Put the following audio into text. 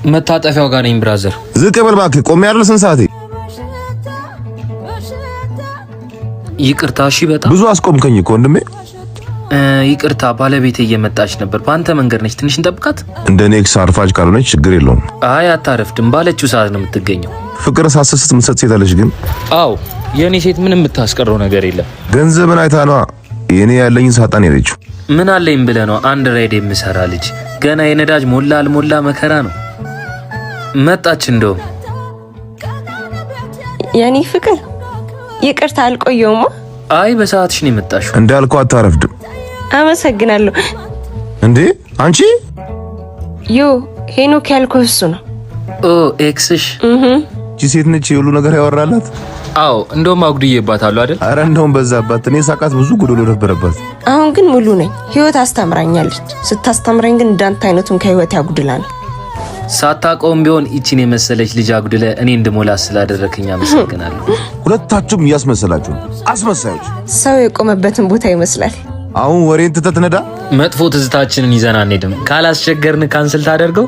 መታጠፊያው ጋር ነኝ brother። ዝቅ በል እባክህ። ቆሜ አይደል ስንት ሰዓቴ? ይቅርታ። እሺ፣ በጣም ብዙ አስቆምከኝ እኮ ወንድሜ። ይቅርታ፣ ባለቤቴ እየመጣች ነበር። በአንተ መንገድ ነች። ትንሽ እንጠብቃት። እንደ እኔ ex አርፋጅ ካልሆነች ችግር የለውም። አይ አታረፍድም፣ ባለችው ሰዓት ነው የምትገኘው። ፍቅር ሳስስት የምትሰጥ ሴት አለች ግን። አዎ የእኔ ሴት ምንም የምታስቀረው ነገር የለም። ገንዘብን አይታ ነዋ የእኔ ያለኝን ሳጣን ሄደችው። ምን አለኝ ብለህ ነው አንድ ራይድ የምሰራ ልጅ ገና የነዳጅ ሞላ አልሞላ መከራ ነው። መጣች እንደውም። የኔ ፍቅር ይቅርታ አልቆየውማ። አይ በሰዓትሽ ነው የመጣሽው። እንዳልከው አታረፍድም። አመሰግናለሁ። እንዴ አንቺ ዮ ሄኖክ ያልኩህ እሱ ነው። ኦ ex ሽ? እቺ ሴት ነች የሁሉ ነገር ያወራላት። አዎ እንደውም አጉድዬባታለሁ አይደል? አረ እንደውም በዛባት። እኔ ሳቃት ብዙ ጎዶሎ ነበረባት። አሁን ግን ሙሉ ነኝ። ህይወት አስተምራኛለች። ስታስተምረኝ ግን እንዳንተ አይነቱን ከህይወት ያጉድላ ነው። ሳታውቀውም ቢሆን ይቺን የመሰለች ልጅ አጉድለ እኔ እንድሞላ ስላደረክኝ አመሰግናለሁ። ሁለታችሁም እያስመሰላችሁ ነው፣ አስመሳዮች። ሰው የቆመበትን ቦታ ይመስላል። አሁን ወሬን ትተህ ትነዳ። መጥፎ ትዝታችንን ይዘን አንሄድም። ካላስቸገርን cancel ታደርገው።